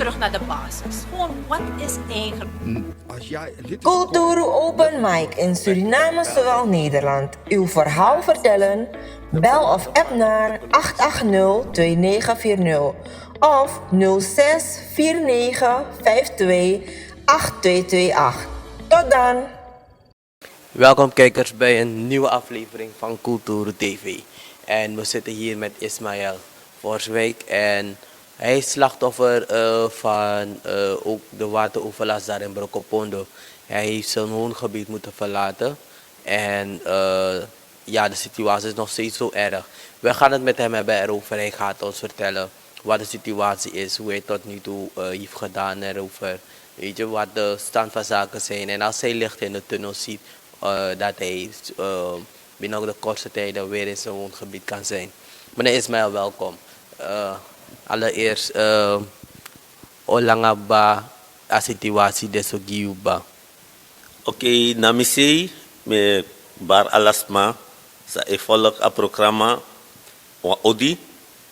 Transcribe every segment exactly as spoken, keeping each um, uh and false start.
Terug naar de basis. Gewoon, wat is eigenlijk? Culturu Open Mic in Suriname, zowel Nederland. Uw verhaal vertellen? Bel of app naar acht acht nul twee negen vier nul of nul zes vier negen vijf twee acht twee twee acht. Tot dan! Welkom kijkers bij een nieuwe aflevering van Culturu T V. En we zitten hier met Ismaël Forswijk. En hij is slachtoffer eh, van eh, ook de wateroverlast daar in Brokopondo. Hij heeft zijn woongebied moeten verlaten. En eh, ja, de situatie is nog steeds zo erg. We gaan het met hem hebben erover. Hij gaat ons vertellen wat de situatie is, hoe hij tot nu toe eh, heeft gedaan erover. Weet je, wat de stand van zaken zijn. En als hij licht in de tunnel ziet, eh, dat hij eh, binnen de kortste tijden weer in zijn woongebied kan zijn. Meneer Ismaël, welkom. Eh, allereerst, eh, olanga ba a situatie de so gi yu ba? Oké, na mi sei, mi e bari ala sma san e folg a programa wan odi.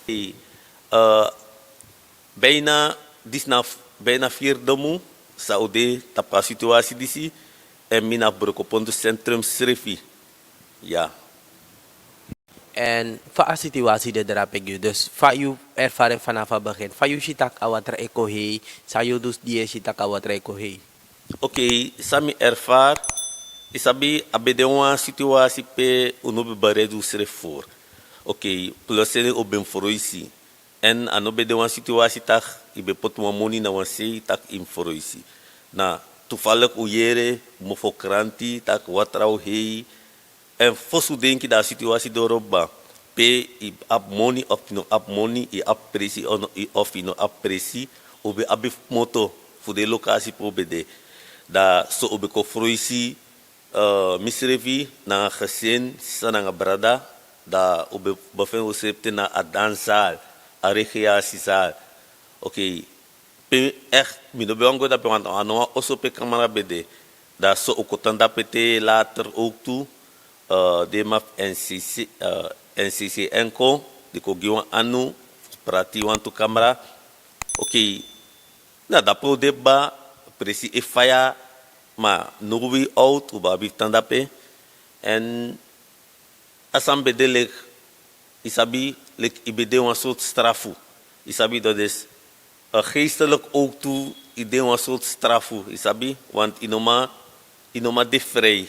Eh, bijna, disi na f- bijna firi domu san un de tapu a situasi disi. Èn mi na Brokopondo sentrum srefi. Ya. En fa a situatie de drape gi yu? Dus fa yu ervaring vanaf het begin? Fa yu si tak a water e kon hei? San yu dus di yu e si tak a water e kon hei? Oké, san mi ervaar, yu sabi, a ben de wan situasi pe un no ben bereid unsrefi voor. Oké, plus un ben froisi. Èn a no ben de wan situasi tak yu ben poti wan moni na wan sei tak yu mus froisi. Na toevallig un yere mofo kranti tak watra o hei. Èn fosi un denki dan a situasi doro kba. Pe yu abi moni of yu no abi moni, yu abi presi of yu no abi presi, un ben abi fu kmoto fu den lokasi pe un ben de. Dan so un ben kon froisi, eh, misrefi nanga gesin, sisa nanga brada. Dan un ben bevind unsrefi te na a danszaal, a recreatiezaal. Oké, pe echt mi no ben wani go dape, want a no wan oso pe kamera ben de. Dan so un kon tan dape te later ook tu, eh, den man fu N C C, eh, N C C N kon, den kon gi wan anu fu prati wantu kamera. Oké, na dape un de kba, presi e faya, ma no wi out un ben abi fu tan dape. Èn a sani ben de leki, yu sabi, leki yu ben de wan sortu strafu. Yu sabi, dat is, eh, geestelijk ook tu, yu de wan sortu strafu, yu sabi, want yu no man, yu no man de vrij.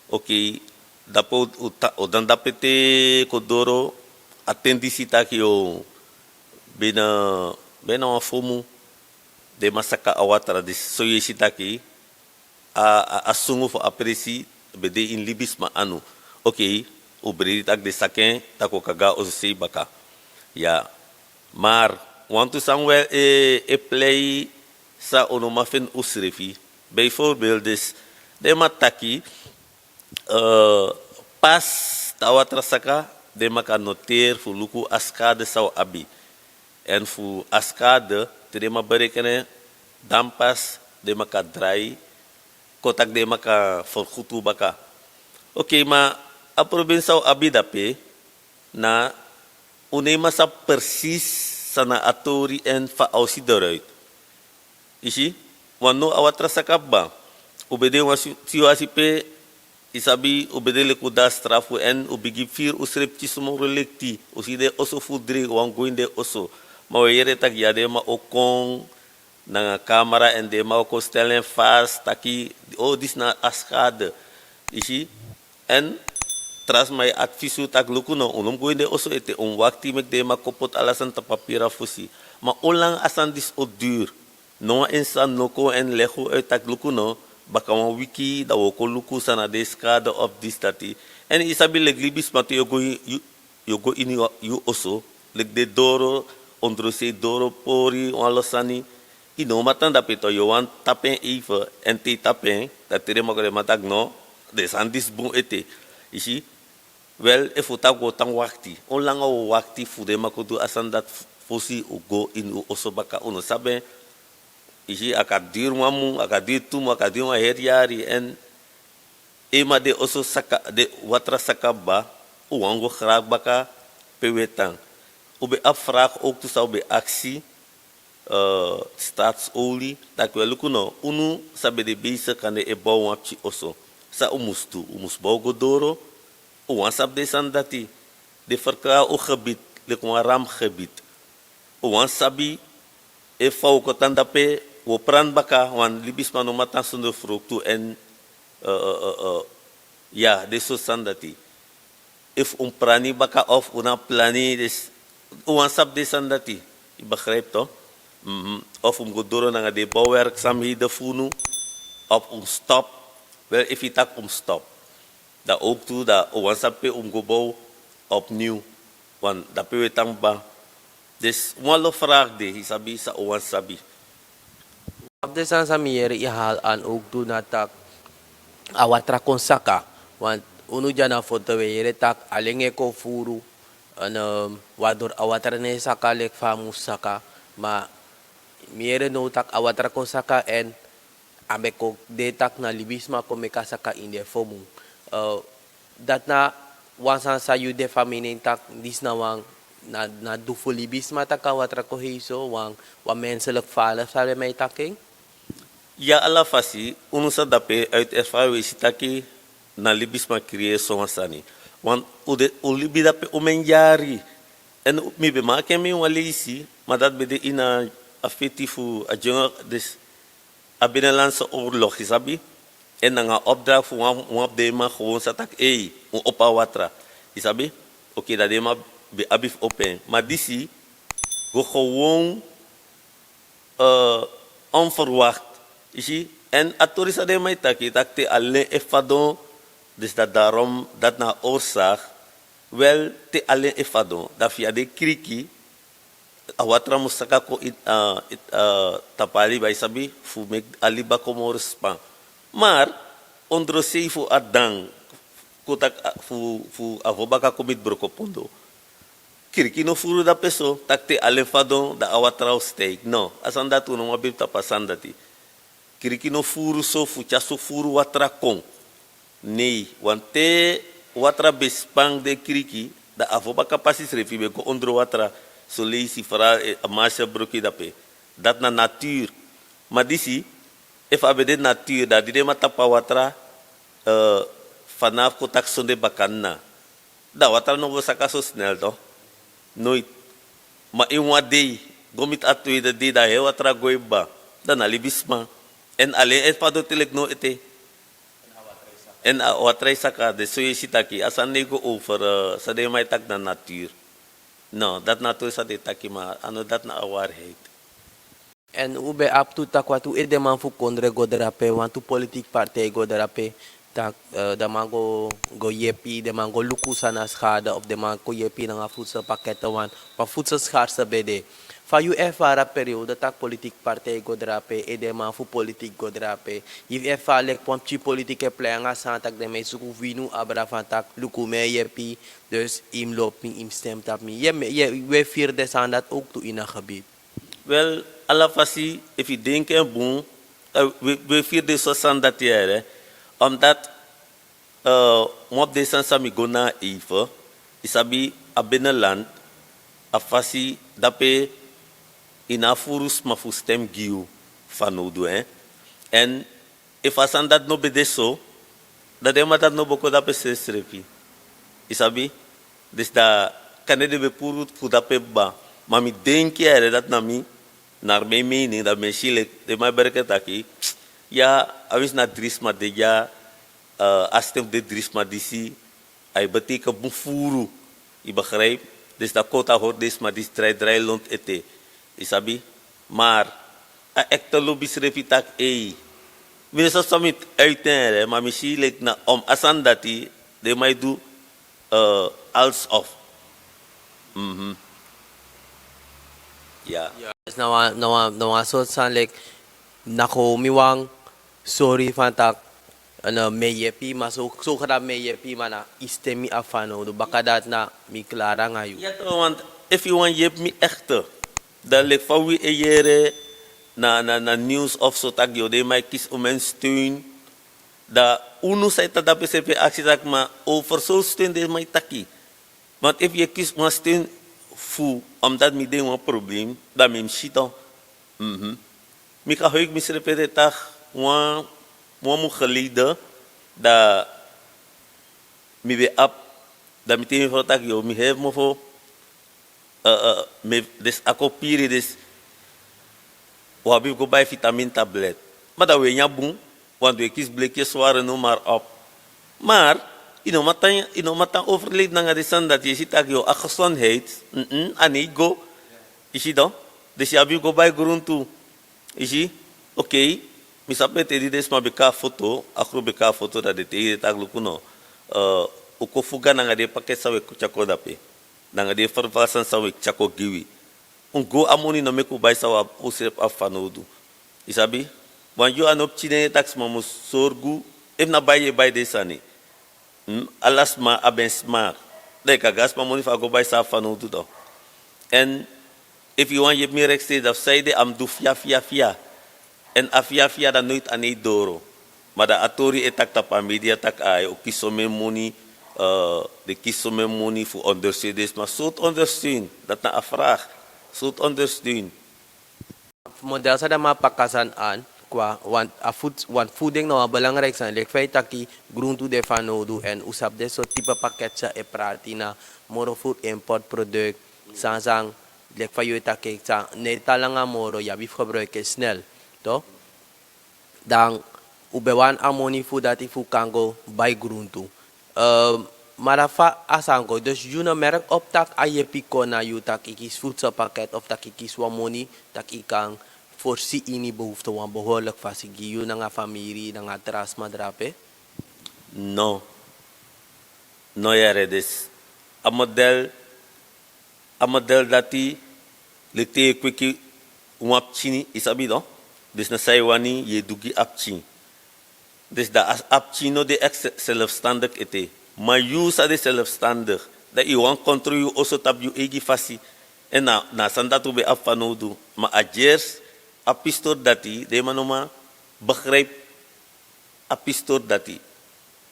Oké, dape un, un ta- un dan dape te kon doro a ten disi taki yu o bina, bina wan fomu, den man saka a watra disi, so yu e si taki a, a, a sungu fu a presi ben de ini libisma anu. Oké, un bredi tak' den saka en, tak' un kan go na oso sei baka. Ya. Mar wantu sani wel e, e plei san un no man feni unsrefi. Bijvoorbeeld dus, den man taki, eh, pas te a watra saka, den man kan noteri fu luku a skade san un abi. Èn fu a skade, te den man berekeni en, dan pas den man kan drai, kon taki den man kan fergutu baka. Oké, ma a problem san un abi dape, na un no e man sabi precies san na a tori èn fa a o si eruit. Yu si, want now a watra saka kba. Un ben de wan si- situasi pe, yu sabi, un ben de leki un de na strafu èn un bigin firi unsrefi pikinso moro lekti. Un si den oso fu un drei, un wani go ini den oso. Ma un e yere taki ya den man o kon nanga kamera èn den man o kon stel en fasi taki, o, disi na a skade. Yu si, èn tra sma e advisi un taki luku no, un no mus go ini den oso ete, un mus wakti meki den man kon poti ala sani tapu papira fosi. Ma olanga a sani disi o duru? No wan en sani no kon èn legi un uit taki luku no, baka wan wiki dan un o kon luku san na den skade of disi dati. Èn yu sabi leki libisma te yu o go ini yu, yu o go ini yu, yu oso, leki den doro, ondrosei doro pori, wan lo sani. Yu no man tan dape tu, yu o wani tapu en even, èn te yu tapu en, dan te den man kon den man taki no, den sani disi bun ete. Yu si, wel, efu un taki un o tan wakti. Olanga un o wakti fu den man kon du a sani dati f- fosi un go ini un oso baka, un no sabi en. Yu si, a kan diri wan mun, a kan diri tu mun, a kan diri wan heri yari. Èn ema den oso saka, den watra saka kba, un wani go graafi baka pe un e tan. Un ben abi vraag ook tu san un ben aksi, uh, staatsolie, taki we luku no, unu sabi de bezig kan de e bow wan pikin oso. San un mus du, un mus bow go doro, un wan sabi de sani dati, de verklaar un gebied, leki wan ramgebied. Un wan sabi, efu fa un kon tan dape, un o pran baka, wan libisma no man tan sondro fruktu en, uh, uh, uh, uh, ya, de so sani dati. Efu un prani baka of un na plani, dus un wan sabi de sani dati. Yu begrijp toch? Mhm. Of un go doro nanga de bouwwerkzaamheden fu unu, of un stop. Wel, efu yu taki un stop, dan ook tu, dan un wan sabi pe un go bow opnieuw. Want dape we tan kba. Dus wan lo vraag de, yu sabi, san un wan sabi. Wan fu den sani san mi yere yu hali an ook tu na taki a watra kon saka. Want unu dya na foto we yere taki alen e kon furu. En, ehm, waardoor a watra no e saka leki fa a mus saka. Ma mi yere now taki a watra kon saka en a ben kon de taki na libisma kon meki a saka ini den fomu. Eh, Dati na wan sani san yu de fu a mening taki disi na wan, na, na du fu libisma taki a watra kon hei so, wan, wan menselijk falen san den man e taki en? Ya, ala fasi, unu sa dape uit ervaring we si taki na libisma creëer so wan sani. Want un de, un libi dape un men yari. En mi ben maki en mi wan leisi, ma dati ben de ini a feti fu a jungle, dus a binnenlandse oorlog, yu sabi. En nanga opdracht fu wan, wan fu den man gewoon sa taki, ei, un opo a watra. Yu sabi? Oké, dan den man ben abi fu opo en. Ma disi go gewoon, eh, onverwacht. Yu si? En a tori san den man e taki, taki te alen e fadon, dus dat daarom, dat na oorzaak. Wel, te alen e fadon, dan via den kriki, a watra mus saka kon in, ah, it, ah, tapu a liba, yu sabi, fu meki a liba kon moro span. Maar ondrosei fu a dan, kon taki, ah, fu, fu a vo baka kon miti Brokopondo. Kriki no furu dape so, taki te alen fadon, dan a watra o stijgi. No, a sani dati un no man bebi tapu a sani dati. Kriki no furu so fu tyari so furu watra kon. Nei, want te watra ben span den kriki, dan a vo baka pasi srefi ben go ondro watra, son leisi fara, eh, a Marshallbrug dape. Dati na natuur. Ma disi, efu a ben de natuur, dan di den man tapu a watra, eh, fanafu kon taki sonde bakana. Dan watra no go saka so snel toch? Nooit. Ma ini wan dei, go miti a tweede dei, dan heri watra go e kba. Dan na libisma. En alen e fadon te leki no ete. En a watra e saka, dus so yu e si taki, a sani no e go over, eh, san den man e taki na natuur. No, dati na tori san den e taki, ma a no dati na a waarheid. En un ben abi tu taki wantu edeman fu kondre go drape, wantu politiki partij go drape, taki, eh, den man go, go yepi, den man go luku san na schade, of den man kon yepi nanga voedselpakketten, want, want voedselschaarste ben de. Fa yu ervara periode taki politiki partij go drape, edeman fu politiki go drape, yu ervara leki wan pikin politiki e plei nanga sani taki den man e suku wini un abra fan taki luku mi e yepi, dus yu mus lobi mi, yu mus stem tapu mi. Yu, yu, yu e firi den sani dati ook tu ini a gebied? Wel, ala fasi, efu yu denki en bun, eh, wi, wi e firi den sortu sani dati ya, hè. Omdat, eh, wan fu den sani san mi go na even, yu sabi, a binnenland, a fasi dape yu no abi furu sma fu stem gi yu fanowdu, hè. En efu a sani dati no ben de so, dan den man dati no bo kon dape srefsrefi. Yu sabi? Dus dan kande den ben puru fu dape kba. Ma mi denki, yere, dati na mi, naar mijn mening, dan mi e si leki den man e bereken taki, ya, awinsi na dri sma de dya, eh, a stem fu den dri sma disi, a e beteken bun furu. Yu begrijp? Dus dan kon un hori den sma disi drai drai lont ete. Yu sabi? Maar a echte lobi srefi taki, ei, mi no sabi san mi mus uiten, hè, ma mi si leki na om a sani dati den man e du, eh, alsof. Mhm. Ya. Ya, dus na wan, na wan, na wan sortu sani leki, na gewoon mi wan sori fan taki, en, eh, mi e yepi, ma so, so graag mi e yepi, ma na yu stem mi abi fanowdu. Baka dati na mi klari nanga yu. Ya toch, want efu yu wani yepi mi echte, dan leki fa wi e yere na, na, na nieuws of so taki, yo, den man e kisi un men steun. Dan unu san e tan dape srefi e aksi taki, ma over so steun den man e taki. Want efu yu e kisi wan steun fu, omdat mi de ini wan probleem, dan mi mus si toch. Mhm. Mi kan hoik mi srepe de tak wan wan mu geleden, da mi ben abi, da mi teni fro tak yo mi hevi mofo. Eh, eh, mi desi a kopiri desi. Wi abi fu go bai vitamin tablet. Ma da wi e nyan bun, want wi e kisi bleki e sware no maar op. Maar yu no man tan yu no man tan overleid nanga den sani dati, yu e si tak' yu a gezondheid, mm, a no e go. Yu si dan, dus yu abi fu go bai gruntu. Yu si, okei. Mi sabi ete di den sma ben kon a foto, a gru ben kon a foto, da den taigi den tak' luku no, eh, un kon fuga nanga den paket san wi e tyari kon dape, nanga den ferval sani san wi e tyari kon gi wi. Un go, a moni no meki un bai san un srefi abi fanowdu. Yu sabi, wan yu a no pikin den e taki sma mus sorgu. Efu na bai yu e bai den sani, ala sma abi en sma. Dan yu kan gi a sma moni fu a go bai san a abi fanowdu dan. Èn efu yu wani yepi mi rekseri, dan fu sanede a mus du fia fia fia. Èn a fia fia dan noiti a no e doro. Ma dan a tori e taki tapu a media tak' a o kisi somen moni, eh, den kisi somen moni fu ondersteun den sma. Sortu ondersteun? Dati na a vraag. Sortu ondersteun? Model san den man paka sani an, kwa wan a voed wan voeding na wan belangrijk sani, leki fa yu taki gruntu de fanowdu, èn un sabi den sortu type pakket san e prati na moro fu import product. San san, leki fa yu e taki san no e tan langa moro, yu abi fu gebruiki en snel, toch? Dan un ben wani a moni fu dati fu kan go bai gruntu. Eh, ma dan fa a sani go? Dus yu no merk op tak' a yepi kon na yu, tak' yu kisi voedselpakket of tak' yu kisi wan moni, tak' yu kan voorzien ini behoefte wan behoorlijk fasi gi yu nanga famiri nanga tra sma drape? No. No yere, dus a model a model dati, leki te yu e kweki wan pikin, yu sabi no? Dus na san yu wani yu e du gi a pikin. Dus dan a pikin no de echt zelfstandig ete. Ma yu san de zelfstandig, dan yu wani kontrol yu oso tapu yu eigi fasi. Èn na a sani dati un ben abi fanowdu. Ma a dyers, a pistori dati den man no man begrijp. A pistori dati,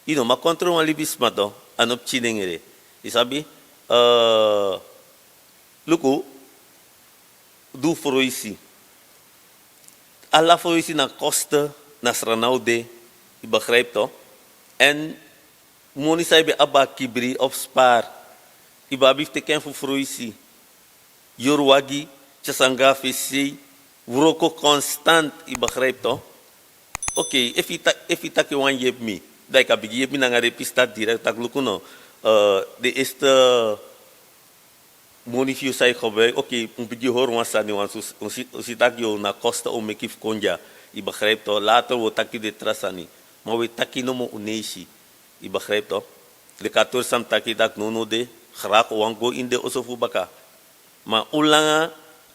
yu no man kontrol wan libisma, a no pikin nengre. Yu sabi, eh, luku, du froisi. Ala froisi na koste, na Sranan un de. Yu begrijp toch? Èn moni san yu ben abi a kibri of spaar, yu ben abi fu teki en fu froisi. Yuru wagi, tyari sani go na fesi sei, wroko constant, yu begrijp toch? Okei, efu yu taki yu wani yepi mi, dan yu kan bigin yepi mi nanga den pisi dati direct, taki luku no, eh, den eerste moni fu yu san yu gebruiki, okei, un bigin hori wan sani, want un si taki yu na koste un meki fu kon dya. Yu begrijp toch? Later un o taki den tra sani. Ma un e taki nomo un neisi. Yu begrijp toch? Leki a tori san mi taki, tak' nownow de, graag un wani go ini den oso fu baka. Ma un langa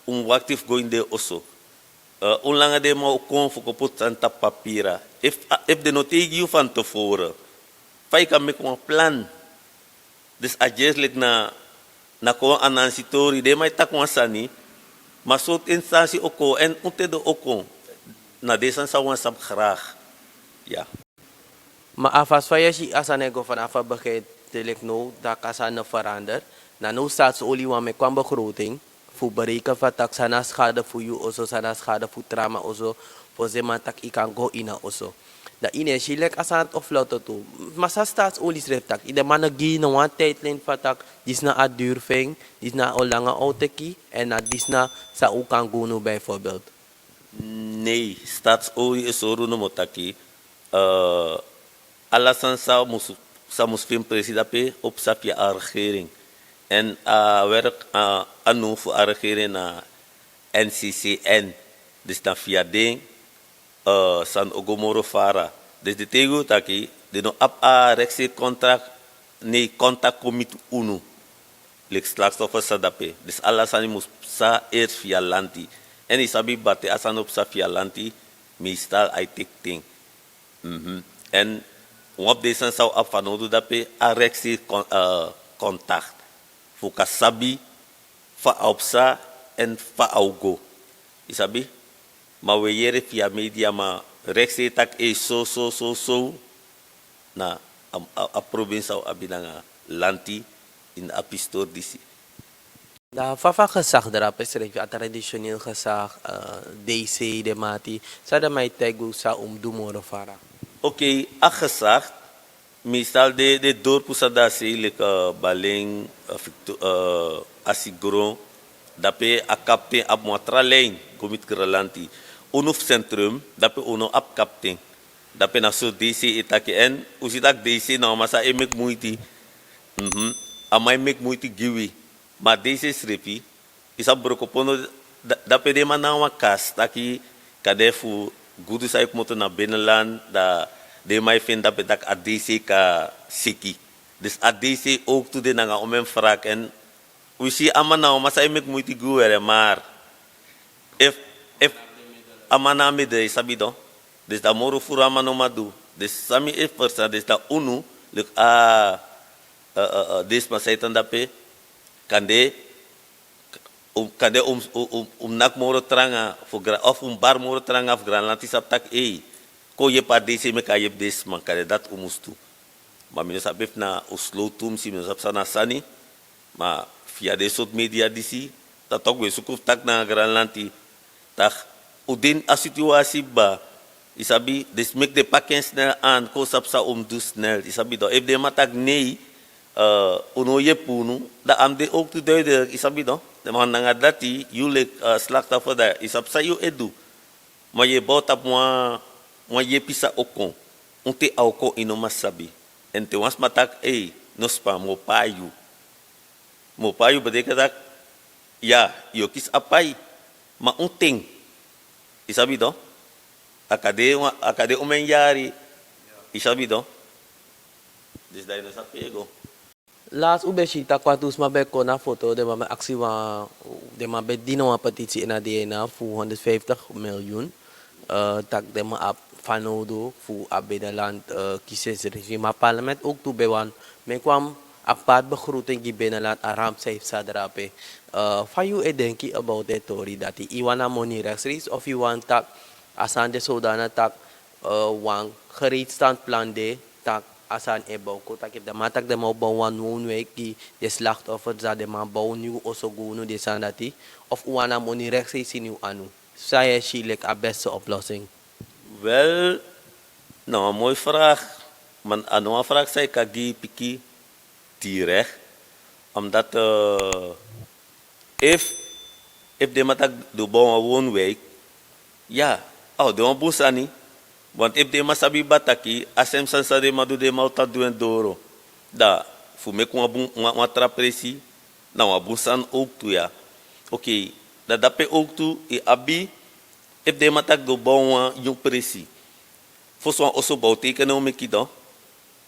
un mus wakti fu go ini den oso? Eh, un langa den man o kon fu kon poti sani tapu papira? Efu den no taigi yu fan tevoren, fa yu kan meki wan plan? Dus a dyers leki na, na kon anansi tori, den man e taki wan sani, ma sortu instansi o kon, èn un te den o kon? Na den sani san un wani sabi graag. Ya. Ma a fasi fa yu e si a sani e go fanafu a begin te leki now, tak' a sani no verander. Na now Staatsolie wani meki wan begroting fu bereken fa tak' san na schade fu yu oso, san na schade fu tra man oso, fosi den man taki yu kan go ini a oso. Dan yu no e si leki a sani o vlot tu. Ma san Staatsolie srefi taki, den man no gi yu no wan tijdlijn fa tak' disi na a duur fu en, disi na a o langa a o teki, èn na disi na san un kan go now bijvoorbeeld? Nee, Staatsolie e sori un nomo taki, eh, ala sani san mus, san mus feni presi dape o psa via a regering. Èn a werk, a, a noem fu a regering na N C C N. Dus na via den, eh, sani o go moro fara. Dus den taigi un taki den no abi a rekseri contract, nee, contact kon miti unu. Leki slachtoffer san dape. Dus ala sani mus psa eerst via lanti. Èn yu sabi bati a sani o psa via lanti, meestal a e teki ten. Mhm. Èn wan fu den sani san un abi fanowdu dape, a rekseri con-, eh, contact. Fu kan sabi fa a o psa èn fa a o go. Yu sabi? Ma un e yere via media, ma rekseri taki ei so, so, so, so. Na a, a, a problem san un abi nanga lanti ini a pistori disi. Dan fa fu a gezag drape srefi, a traditioneel gezag, eh, D C de mati, san den man e taigi un san un mus du moro fara? Oké, a gezag, meestal de, de dorpu san de a sei leki, eh, Balen, eh, Victo-, eh, Asigron, dape a kapten abi wan tra lijn go miti Granlanti. Unu fu Centrum, dape unu abi kapten. Dape na so D C e taki en, un si taki D C na wan man san e meki muiti. Mhm. A man e meki muiti gi wi. Ma D C srefi, yu sabi, Brokopondo, da-, dape den man nanga wan kas taki kande fu gudu san e komoto na binnenland, da den man e feni dape taki a D C kan seki. Dus a D C ook tu de nanga omen frak. En wi si a man na wan man san e meki muiti gi wi were, maar efu, efu a man na a middel, yu sabi, don. Dus dan moro furu a man no man du. Dus san mi e ferstan, dus dan unu, leki a, eh, eh, eh, den sma san e tan dape, kande un, kande un, un, un, un naki moro tranga fu Gra-, of un bari moro tranga fu Granlanti sabi taki, ei, kon yepi a D C meki a yepi den sma, kande dati un mus du. Ma mi no sabi efu na un slow tu, mi si, mi no sabi san na sani. Ma via den sortu media disi, dan toku wi e suku fu taki nanga Granlanti taki un de ini a situasi kba, yu sabi, dus meki den paki en snel aan, kon sabi san un mus du snel, yu sabi, don. Efu den man taki nei, eh, un no yepi unu, dan a mus de ook tu duidelijk, yu sabi, don. Den man nanga dati, yu leki, eh, slachtoffer, dan yu sabi san yu e du. Ma yu e bow tapu wan, wan yepi san o kon. Un ten a o kon, yu no man sabi. En te wan sma taki, ei, no span, mi o pai yu. Mi o pai yu betekent taki, ya, yu o kisi a pai. Ma un ten, yu sabi, don. A kan de wan, a kan de omen yari, yu sabi, don. Dus dan yu no sabi pe yu e go. Last un ben si taki wan tu sma ben kon na foto, den man ben aksi wan, den man ben dini wan petitie na D N A fu honderdvijftig miljoen. Eh, taki den man abi fanowdu fu a binnenland, eh, kisi srefi. Ma parlement ook tu ben wani meki wan apart begroting gi binnenland, a rampcijfer san drape. Eh, fa yu e denki about den tori dati? Yu wani a moni rechtstreeks of yu wani taki a sani de zodanig taki, eh, wan gereedstandplan de, taki a sani e bow kon, taki efu den man taki den man o bow wan woonwijk gi den slachtoffers, dan den man bow nyun oso gi unu, den sani dati, of un wani a moni rechtstreeks ini un anu? San yu e si leki a beste oplossing? Wel, na wan moi vraag. Ma a no wan vraag san yu kan gi piki direct. Omdat, eh, efu, efu den man taki den o bow wan woonwijk, ya, a o de wan bun sani. Want efu den man sabi kba taki a sem sani san den man du, den man o tan du en doro. Dan fu meki wan bun, wan, wan tra presi, na wan bun sani ook tu, ya. Oké, dan dape ook tu yu abi, efu den man taki den o bow wan nyun presi. Fosi wan oso bow, te yu kan no meki, don.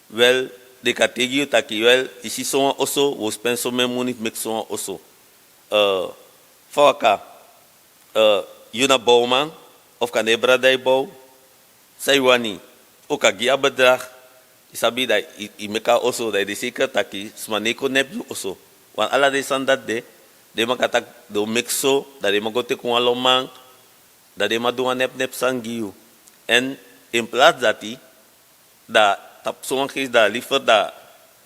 Wel, den kan taigi yu taki, wel, yu si sowan oso, wi o spen somen moni fu meki sowan oso. Eh, fa waka, eh, yu na bowman, of kande brada e bow, san yu wani, un kan gi a bedrag, yu sabi, dan yu, yu meki a oso, dan yu de zeker taki sma no e kon nepi yu oso. Want ala den sani dati de, den man kan taki den o meki so, dan den man go teki wan lonman, dan den man du wan nepnep sani gi yu. En in plaats dati, dan tapu sowan keisi dan liever dan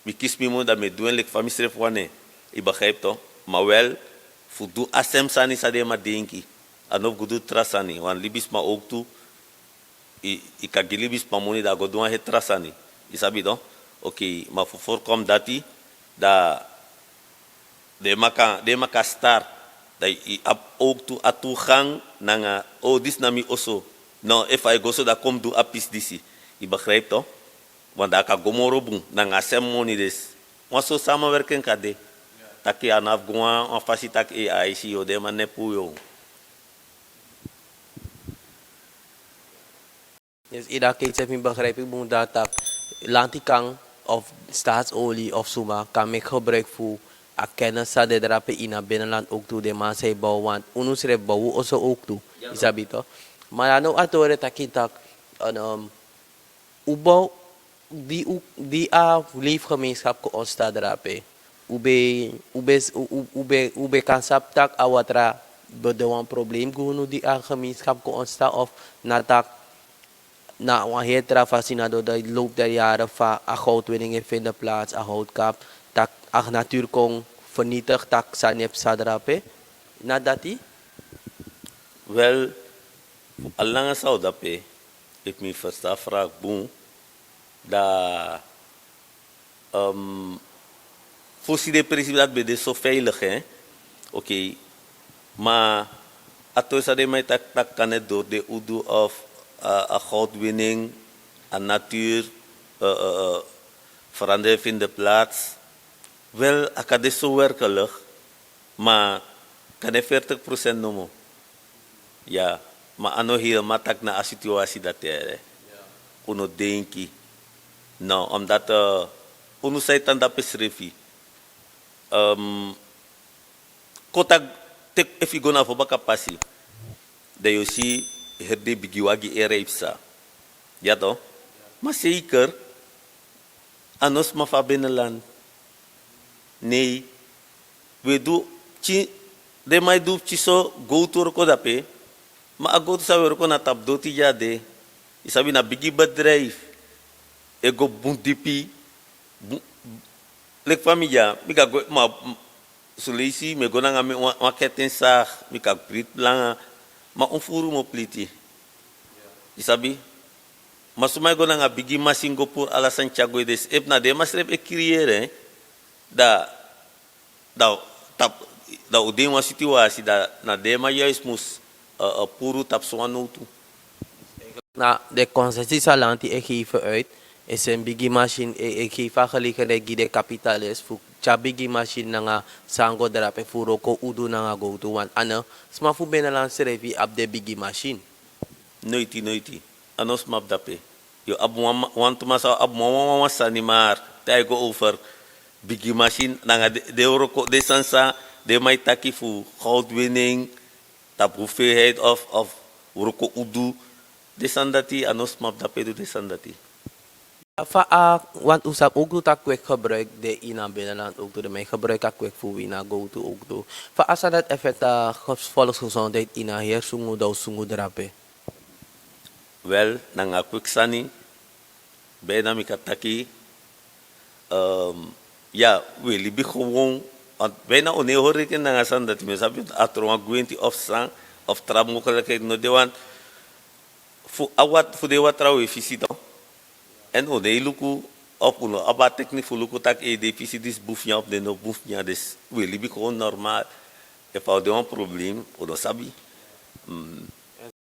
mi kisi mi moni, dan mi e du en leki fa misrefi wani en. Yu begrijp toch? Ma wel, fu du a sem sani san den man denki. A no fu go du tra sani, want libisma ook tu, yu, yu kan gi libisma moni, dan a go du wan heri tra sani. Yu sabi, no? Oké, ma fu voorkom dati, dan den man kan, den man kan start. Dan yu abi ook tu a toegang nanga, o, disi na mi oso. No, efu a e go so, dan kon mi du a pisi disi. Yu begrijp toch? Want dan a kan go moro bun nanga a sem moni, dus wan so samenwerking kan de. Taki a no abi go wan, wan fasi taki, e, a e si yu, den man nepi yu. Dus in dat geval, mi begrijp, ik moet dat, dat Lantikan of Staatsolie of suma kan meki gebruik fu a kennis san de drape ini a binnenland ook tu, den man san e bow, want unu srefi bow wi oso ook tu. Yu sabi toch? Ma dan now a tori taki taki, en, ehm, un bow, di un, di a leefgemeenschap kon ontstaan drape. Un ben, un ben, un, un, un ben, un ben kan sabi taki a watra ben de wan probleem gi unu di a gemeenschap kon ontstaan, of na taki na wan heri tra fasi na door de loop der jaren van a goudwinning in vinden plaats, a houtkap, taki a natuur kon Vernietig tak sani e psa drape. Na dati. Wel, fu a langa san o dape, efu mi ferstan a vraag bun, dan, ehm, fosi den presi dati ben de so veilig, hè. Oké. Ma a tori san den man e taki, taki kan e dori den udu of, eh, a goudwinning, a natuur, eh, eh, eh, verandering vindt plaats. Wel, a kan de so werkelijk, ma kan de veertig procent nomo. Ya, ma a no helemaal taki na a situatie dati, hè. Un no denki. No, omdat, eh, unu san e tan dape srefi. Ehm, kon taki, te, efu yu go na fu baka pasi, dan yu o si heri den bigi wagi e rij psa. Ya toch? Ma zeker, a no sma fu a binnenland. Nee. We du pikin, den man e du pikin so, gowtu wroko dape. Ma a gowtu san we wroko na tapu doti dya de. Yu sabi na bigi bedrijf. E go bun dipi. Bun, leki fa mi dya, mi kan go, ma, m-, son leisi mi e go nanga mi wan, wan ketensag, mi kan griti langa. Ma un furu mu o pliti. Yu sabi? Ma suma e go nanga bigi masin go puru ala sani tyari go ede, efu na den man srefi e kriyeri en, dan, dan, tapu, dan un de ini wan situatie, dan na den man juist mus, eh, eh, puru tapu sowan nowtu. Na den concessie san lanti e geven uit, e seni bigi masin, e, e geven a gelegenheid gi den kapitalis fu tyari bigi masin nanga san go drape fu wroko udu nanga gowtu, want a no sma fu binnenland srefi abi den bigi masin. Noiti, noiti. A no sma fu dape. Yu abi wan ma-, wantu man sa abi wan, wan, wan, wan sani, maar te a e go over bigi masin, nanga den, den wroko, den sani san den man e taki fu goudwinning, tapu hoeveelheid of, of wroko udu. Den sani dati, a no sma fu dape du den sani dati. Fa a, want un sabi ook tu taki kwik gebruik de ini a binnenland ook tu, den man e gebruik a kwik fu wini a gowtu ook tu. Fa a sani dati effect a volksgezondheid ini a heri sungu dan un sungu drape. Wel, nanga kwik sani, bijna mi kan taki, ehm, ya, we libi gewoon, want bijna un no e hori reken nanga sani dati, mi sabi a tron wan gwenti of san, of tra mogelijkheid no de, want fu a wat-, fu den watra we fisi dan. En un no e luku, of un no abi a techniek fu luku taki, eh, den fisi disi bun fu nyan of den no bun fu nyan, dus we libi gewoon normaal. Efu a o de wan probleem, un no sabi. Mhm.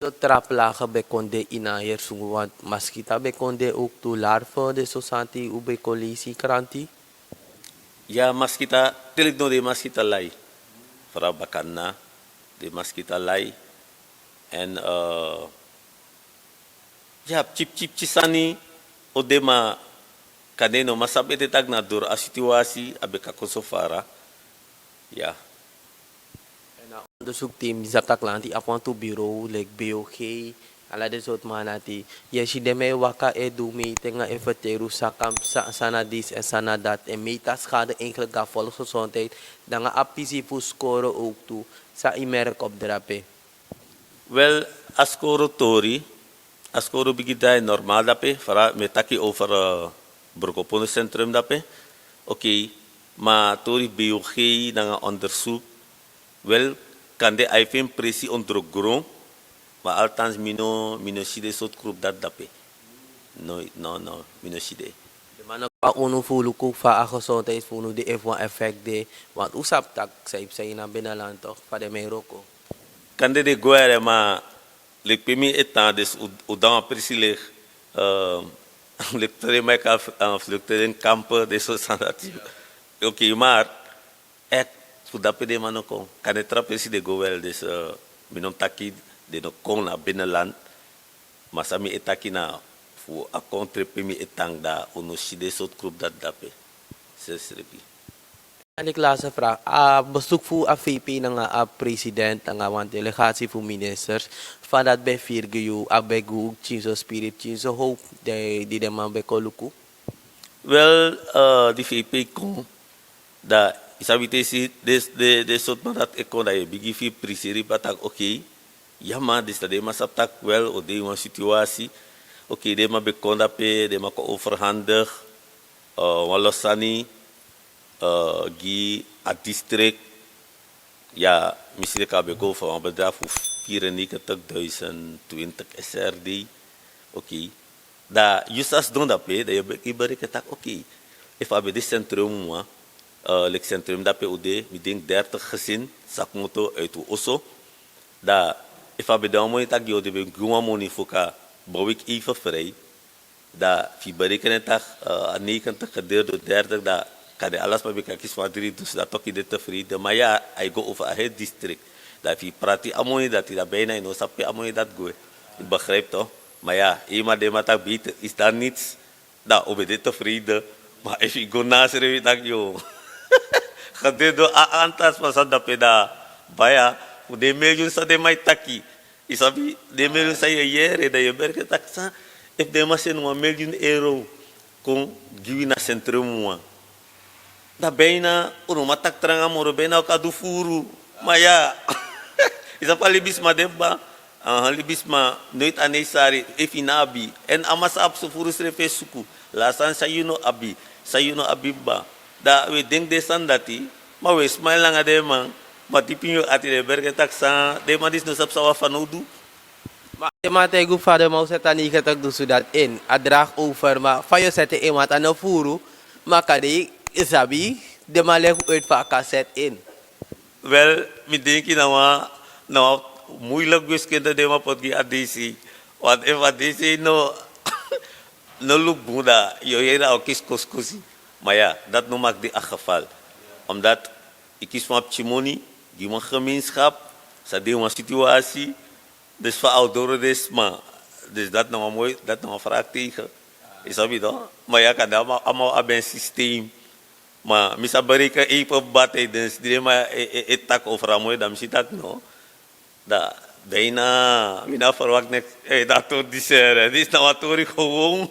So tra plage ben kon de ini a heri sungu, want maskita ben kon de ook tu, larve, den so sani di un ben kon leisi ini kranti. Ya, maskita, te leki no den maskita lai. Fara bakana, den maskita lai. En, eh, ya, pikin pikin sani o de, ma kande no man sabi ete taki na doro a situatie a ben kan kon so fara. Ya. En a onderzoekteam di sabi taki lanti abi wantu bureau, leki B O G, ala den sortu man dati. Yu e si den man e waka e du meting, e ferteri un san kan, sa-, san na disi en san na dati. En meti a schade eigenlijk gi a volksgezondheid, nanga a pisi fu skoro ook tu, san yu merk op drape. Wel, a skoro tori, a skoro bigin drai normaal dape, fara mi e taki over, eh, Brokopondo centrum dape. Oké, ma tori B O G nanga onderzoek. Wel, kande a e feni presi ondro gron, ma althans mi no, mi no si den sortu groep dati dape. No, no, no, mi no si den. Den man no kon na unu fu luku fa a gezondheid fu unu de, efu wan effect de, want un sabi taki san e psa ini a binnenland toch, fa den man e wroko. Kande den go ere, ma leki pe mi e tan, dus un, un de na wan presi leki, eh, leki pe den man e kari, eh, vluchtelingenkampen, den so sani dati. Oké, maar echt, fu dape den man no kon. Kande tra presi den go wel, dus, eh, mi no mus taki den no kon na binnenland. Ma san mi e taki na fu a kondre pe mi e tan, dan un no si den sortu groep dati dape. Sesrepi. En a laatste vraag. A bezoek fu a V P nanga a president nanga wan delegatie fu ministers, fa dati ben firi gi yu, a ben gi unu pikinso spirit, pikinso hoop, di, di den man ben kon luku? Wel, eh, di V P kon, dan yu sabi te yu si den, den, den sortu man dati e kon, dan yu e bigin firi prisiri, pa taki, oké, ya man, disi na den man sabi taki wel o de ini wan situatie. Oké, den man ben kon dape, den man kon overhandig, eh, wan lo sani. eh, gi a district. Ya, mi si de kabe go fu wan bedrag fu vierennegentig duizend twintig S R D. Oké. Da yu sa sidon dape, da yu be- yu bereken taki, oké, efu a ben de centrum wan, eh, leki centrum dape un de, mi denki dertig gezin sa komoto uit un oso. Da efu a ben de wan moni taki yu o de ben gi wan moni fu kan bouw ik even vrij. Da fu yu bereken en taki, eh, a negentig gedeeld door dertig, da kan den ala sma ben kan kisi wan dri dusu, da toki de tevreden. Ma ya, a e go over a heri district. Da fu yu prati a moni dati, da bijna yu no sabi pe a moni dati gwe. Yu begrijp toch? Ma ya, yu man den man taki beter is dan niets. Da un ben de tevreden. Ma efu yu go nasrefi taki yu o gedeeld door a antal sma san dape, da baya, fu den miljoen san den man e taki. Yu sabi, den miljoen san yu e yere, da yu e bereken taki san, efu den man seni wan miljoen euro kon gi wi na centrum wan, da bijna un no man taki tranga moro, bijna un kan du furu. Ma ya, yu sabi fa libisma de kba. Aha, libisma noiti a no e sari efu yu no abi. Èn a man sa abi so furu srefi e suku. La sani san yu no abi, san yu no abi kba. Da wi e denki den sani dati, ma wi e smile nanga den man. Ma dipi ini wi ati den e bereken taki san, den man disi no sabi san wi abi fanowdu. Ma den man taigi unu fa den man o seti a negentig dusu dati ini, a draag over, ma fa yu o seti en in, want a no furu. Ma kande yu sabi, den man leki unu uit fa a kan seti en in. Wel, mi denki na wan, na wan moeilijk wiskunde den man poti gi a D C. Want efu a D C no, no luku bun, da yu o yere a o kisi kosikosi. Ma ya, dati no mag de a geval. Omdat yu kisi wan pikin moni gi wan gemeenschap san de ini wan situatie. Dus fa a o doro den sma. Dus dati na wan moi, dati na wan vraagteken. Yu sabi toch? Ma ya, kande a man, a man abi en systeem. Ma mi sa bereken even kba tijdens di den man e, e, e taki over a moi, da mi si taki no. Da bijna mi no verwacht niks. Hey, dati tori di sere, disi na wan tori gewoon.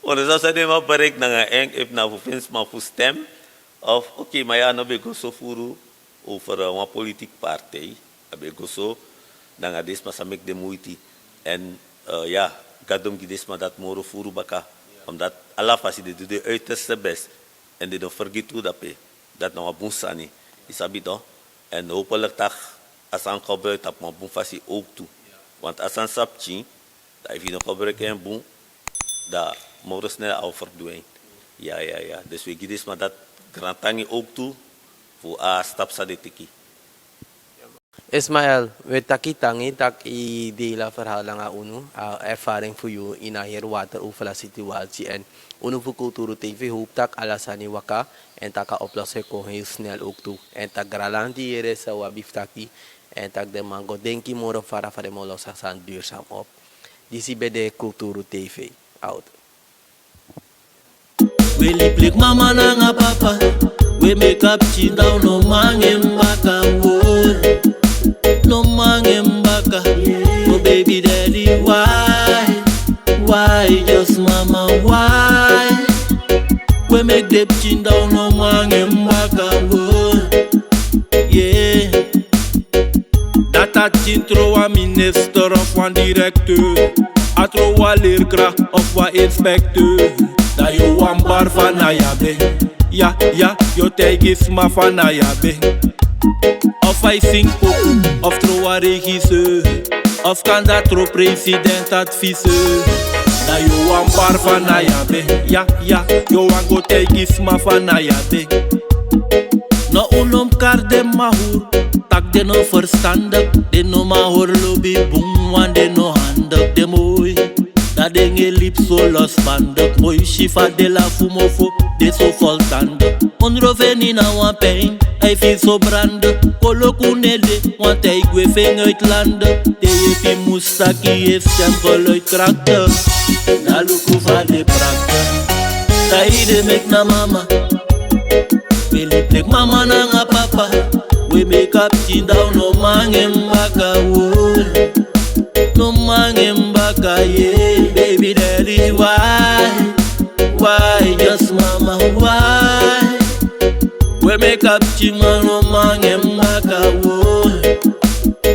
Want so san den man bereik nanga en, efu na fu feni sma fu stem. Of, oké, ma ya, a no ben go so furu over, eh, wan politiek partij. A ben go so nanga den sma san meki den moiti. Èn, eh, ya, Gado mus gi den sma dati moro furu baka. Omdat ala fasi den du den uiterste best. Èn den no fergiti unu dape. Dati na wan bun sani. Yu sabi toch? Èn hopelijk taki a sani gebruik tapu wan bun fasi ook tu. Want a sani sa pikin, da efu yu no gebruik en bun, da moro snel a o verdwijn. Ya, ya, ya. Dus wi e gi den sma dati grantangi ook tu fu a stap san den teki. Ismael, wi e taki tangi taki yu deel a verhaal nanga unu, a ervaring fu yu ini a heri water overlast situatie. Èn unu fu Kulturu T V hoop taki ala sani waka èn taki a oplossing kon heel snel ook tu. Èn taki Graland yere san wi abi fu taki, èn taki den man go denki moro fara fa den man o los a sani duurzaam op. Disi ben de Kulturu T V. Out. We libi leki mama nanga papa. We meki a pikin dan un no man nanga en baka, oh. No man nanga en baka. Oh baby daddy, why? Why, just mama, why? We meki den pikin dan un no man nanga en baka, oh. Yeah. Dati a pikin tron wan minister of wan directeur. A tron wan leerkracht of wan inspecteur. Dan yu o wani bari fa na yu abi en. Ya, ya, yu o taigi sma fa na yu abi en. Of a e singi poku, of tron wan regisseur. Of kande a tron president adviseur. Dan yu o wani bari fa na yu abi en. Ya, ya, yu o wani go taigi sma fa na yu abi en. No, un no mus kari den mahuru taki den no verstandig, den no man hori lobi bun, want den no handig, den moi. Dan den e libi so losbandig, moi, si fa den lafu mofo, den so voltandig. Ondro feni na wan pijn, a e firi so brandi. Koloku no e de, want a e gwe feni uit landi. Den yepi mus taki yu e stempel uit krakti. Dan luku fa den prakti. San yu de meki na mama. We libi leki mama nanga papa. We meki a pikin dan un no man nanga en baka, oh. No man nanga en baka, yeah. Baby daddy, why? Why, just mama, why? We meki a pikin, ma un no man nanga en baka, oh.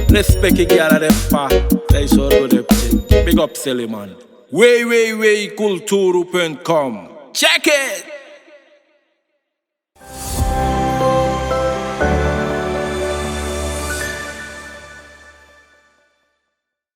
Respect gi ala den p'pa san e sorgu den pikin. Big up Seleman. W W W kulturu punt com. Check it!